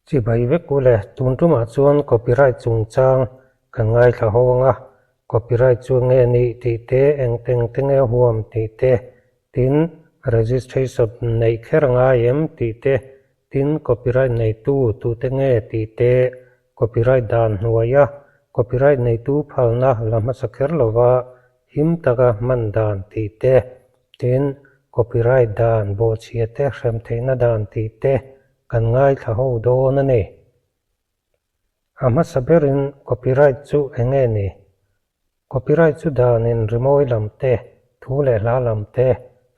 Chibai vek u le, tun tumah chuan copyright chungchang kan ngaithla ho ang a, copyright chu nge nih tih te, eng teng te nge huam tih te, tin registration neih kher a ngai em tih te, tin copyright neitu tute nge tih te, copyright dan hnuaia copyright neitu phalna la hmasa kher lova him taka hman dan tih te, tin copyright dan bawhchhia te hrem theihna dan tih te kan ngaithla ho dawn a ni. A hmasa berin copyright chu eng nge ni? Copyright chu danin rimawi lam te, thu leh hla lam te,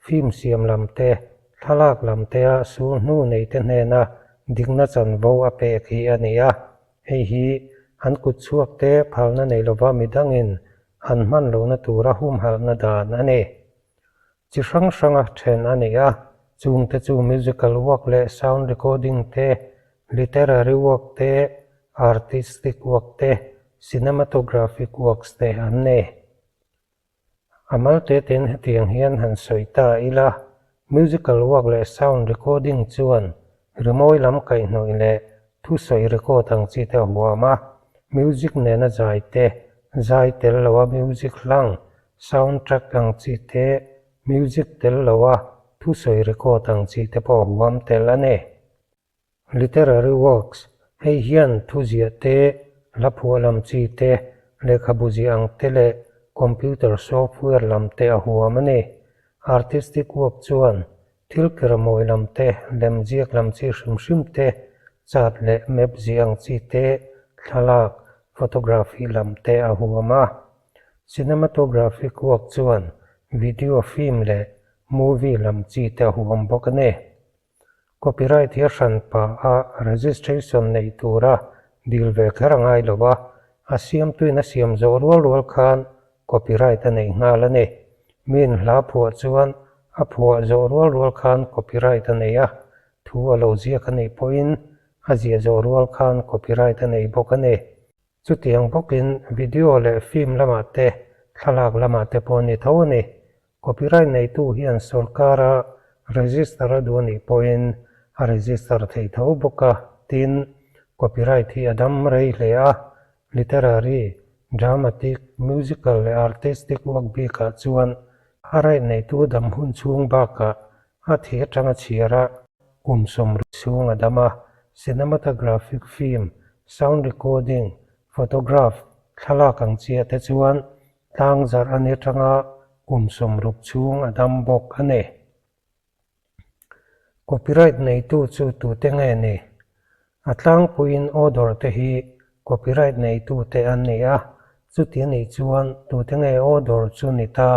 film siam lam te, thlalak lam tea sul hnu neite hnena dikna chanvo a pek hi a ni a. Hei hi an kut chhuak te phalna nei lova midangin an hman lohna tura humhalhna dan a ni. Chi hrang hranga then a ni a, chungte chu musical work leh sound recording te, literary work te, artistic work te, cinematographic works te an ni. A mal te ten hetiang hian han sawi ta ila, musical work leh sound recording chuan rimawi lam kaihhnawih leh thusawi record ang chi te a huam a, music nena zai te, zai tel loa music hlang Sound track ang chi te, music tel loa thusawi record ang chi te pawh huam tel a ni. Literary works, Hei hian thuziah te, hla phuah lam chi te, lehkhabu ziah ang te leh computer software lam te a huam a ni. Artistic work chuan thil kera mawi lam te, lemziak lam chi hrim hrim te, chart leh map ziah ang chi te, thlalak, photography lam te a huam a. Cinematographic work chuan video film leh movie lam chi te a huam bawk a ni. Copyright hi a hran pah a registration neih tura dil ve kher a ngai lo a, a siamtuin a siam zawh rual rual khan copyright a neih nghal a ni. Miin hla phuah chuan a phuah zawh rual rual khan copyright a nei a, thu a lo ziak a nih pawhin a ziah zawh rual khan copyright a nei bawk a ni. Chutiang bawkin video leh film lamah te, thlalak lamah te pawh a ni tho a ni. Copyright neitu hian sorkara register a duh a nih pawhin a register thei tho bawk a. Tin, copyright hi a dam rei hle a, literary, dramatic, musical leh artistic work bikah chuan a right neitu dam hun chhung bakah a thi atanga chhiar a, kum 60 chhung a dam a, cinematographic film, sound recording, photograph, thlalak ang chiah te chuan tlang zarh a ni atanga kum 60 chhung a dam bawk a ni. Copyright neitu chu tute nge ni? A tlangpuiin author te hi copyright neitute an ni a, chuti a nih chuan tute nge author chu ni ta?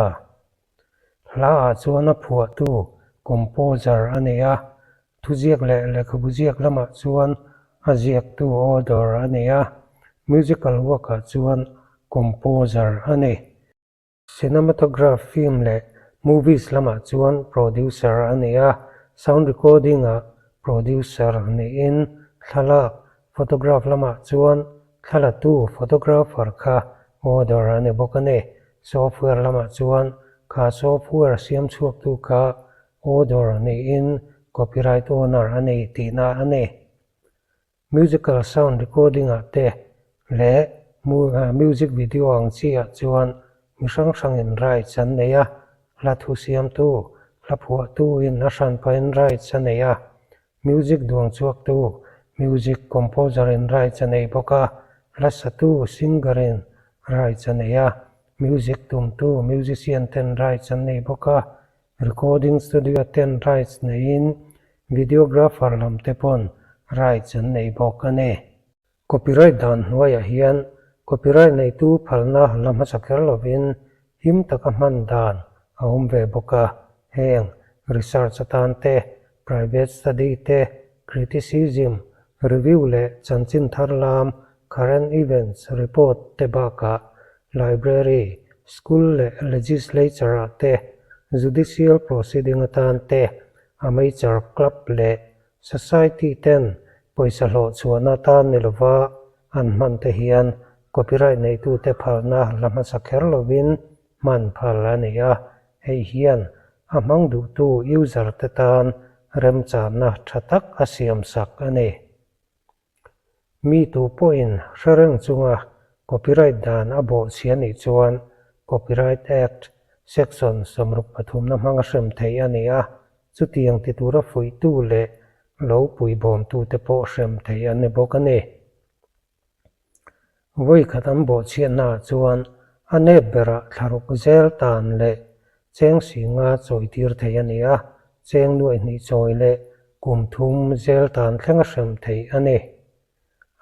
Hla ah chuan a phuahtu, composer, a nei a, thuziak leh lehkhabu ziak lamah chuan a ziaktu, author, a nei a, musical work ah chuan composer a nei. Cinematograph film leh movies lamah chuan producer a nei a, sound recording ah producer niin thlalak, photograph, lamah chuan thlalatu, photographer, kha author a ni bawk a ni. Software lamah chuan kha software siam chhuaktu kha author niin copyright owner a nei tihna a ni. Musical sound recording ah te leh music video ang chi ah chuan mi hrang hrangin rights an nei a, hla thu siamtu, hla phuahtu in a hranpahin rights a nei a, Music duang chhuaktu, music composer in rights a nei bawk a, hla satu, singer in rights a nei a, music tumtu, musician ten rights an nei bawk a, recording studio ten rights neiin videographer lam te pawn rights an nei bawk a ni. Copyright dan hnuaiah hian copyright neitu phalna la hmasa kher lovin him taka hman dan a awm ve bawk a, heng research atan te, private study te, criticism, review leh chanchin thar lam, current events report te bakah library, school leh legislature ah te, judicial proceeding atan te, amateur club leh Society ten pawisa hlawh chhuahna atan ni lova an hman te hian copyright neitute phalna la hmasa kher lovin hman phal a ni a, hei hian a hmang duhtu user te tan remchanna tha tak a siamsak a ni. Mi tu pawhin hre reng chunga copyright dan a bawh chhia nih chuan Copyright Act Section 63 na hmanga hrem theih a ni a, chutiang ti tura fuihtu leh lo puibawmtute pawh hrem theih an ni bawk a ni. Vawi khat an bawhchhiatnaah chuan a nep berah thlaruk zel tan leh cheng singa chawi tir thei a ni a, cheng nuaihnih chawi leh kum thum zel tan thleng a hrem thei a ni.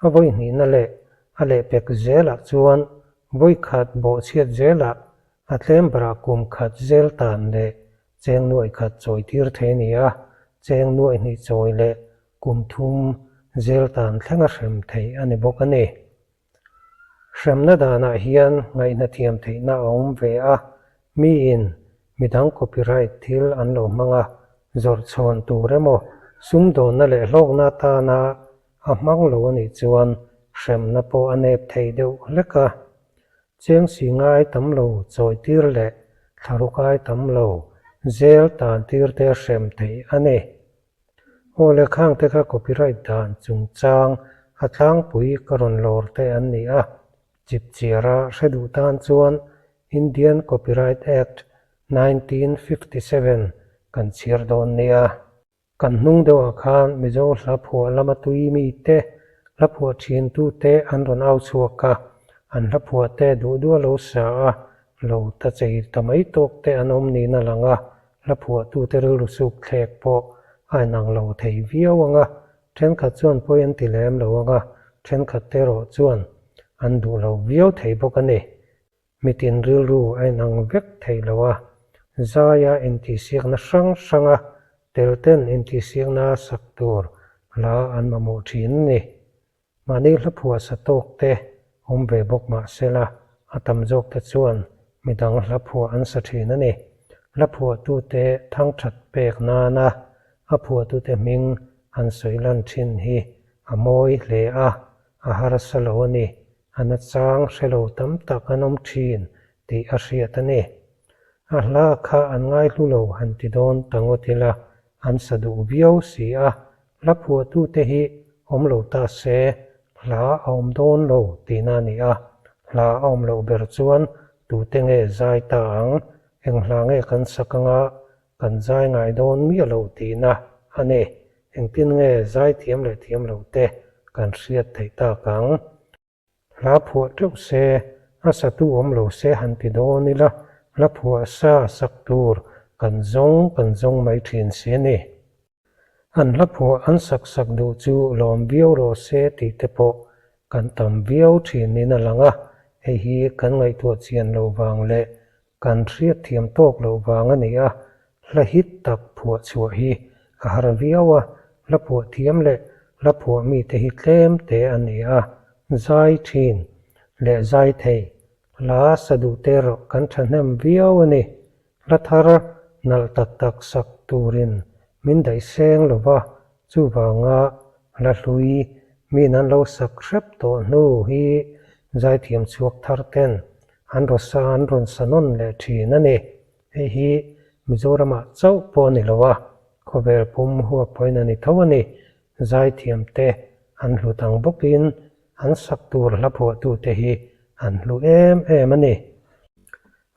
A vawi hnihna leh a lehpek zelah chuan vawi khat bawhchhiat zelah a tlem berah kum khat zel tan leh cheng nuaihkhat chawi tir thei a ni a, cheng nuaihnih chawi leh Kum thum zel tan thleng a hrem theih a ni bawk a ni. Hremna danah hian ngaihna thiam theihna a awm ve a, miin midang copyright thil an lo hmang a, zawrh chhawn tur emaw sumdawnna leh hlawkna atana a hmang lo a nih chuan hremna pawh a nep thei deuh hlek a. Cheng si ngai tam lo chawi tir leh thlaruk ai tam lo zel tan tir te a hrem theih a ni. Aw le khang te kha copyright dan chungchang a tlangpui ka rawn lawr te an ni a, chipchiara hre duh tan chuan Indian Copyright Act 1957 kan chhiar dawn nia. Kan hnung deuhah khan Mizo hla phuah lama tui mite, hla phuah thintu te an rawn au chhuak a, an hla phuah te duh duh a lo sa a, lo ta chei ta mai tawk te an awm niin a lang a, hla phuahtute rilru suk thlek pawh a inang lo thei viau ang a, thenkhat chuan pawi an ti lem lo ang a, thenkhat te erawh chuan an duh lo viau thei bawk a ni. Mitin rilru a inang vek thei lo a, zaia intihsiakna hrang hranga telten intihsiakna sak tur hla an mamawh thin a ni. Mahni hla phuah sa tawk te awm ve bawk mah sela, a tam zawk te chuan midang hla phuah an sa thin a ni. Hla phuahtute thangthat pek nana a phuahtute hming han sawi lan thin hi a mawi hle a, a harsa lo a ni. A nachang hre lo tam tak an awm thin tih a hriat a ni. A hla kha an ngaihlu lo han ti dawn ta ngawt ila, an sa duh viau si a, Hla phuahtute hi awm lo ta se, hla a awm dawn lo tihna a ni a. Hla a awm loh ber chuan tute nge zai ta ang, eng hla nge kan sak anga kan zai ngai dawn miah lo tihna a ni. Engtin nge zai thiam leh thiam lo te kan hriat theih tak ang? Hla phuah teuh se, a satu awm lo se han ti dawn ila, hla phuah sa sak tur kan zawng kan zawng mai thin si a ni. An hla phuah an sak sak duh chu lawm viau rawh se tih te pawh kan tam viau thin niin a lang a, hei hi kan ngaihtuah chian loh vang leh kan hriat thiam tawk loh vang a ni a, hla hit tak phuah chhuah hi a har viau a, hla phuah thiam leh hla phuah mite hi tlem te a ni a, zai thin leh zai thei, hla sa duh te erawh kan thahnem viau a ni. Hla thar nalh tak tak sak turin min daih seng lo va, chuvanga hla hlui min an lo sak hrep tawh hnu hi zaithiam chhuak thar ten an rawsa an rawn sa nawn leh thin a ni. Hei hi Mizoramah chauh pawh a ni lo a, khawvel pum huap pawhin a ni tho a ni. Zaithiam te an hlut ang bawkin an sak tur hla phuahtute hi an hlu em em a ni.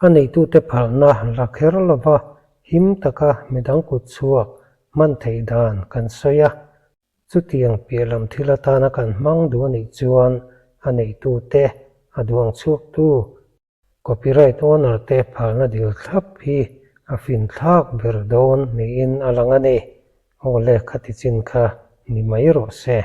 A neitute phalna la kher lova him taka midang kut chhuak hman theih dan kan sawi a. Chutiang piah lam thil atana kan hmang duh a nih chuan a neitute, a duang chhuaktu, copyright owner te phalna dil thlap hi a finthlak ber dawn niin a lang a ni. Aw le, khati chin kha ni mai rawh se.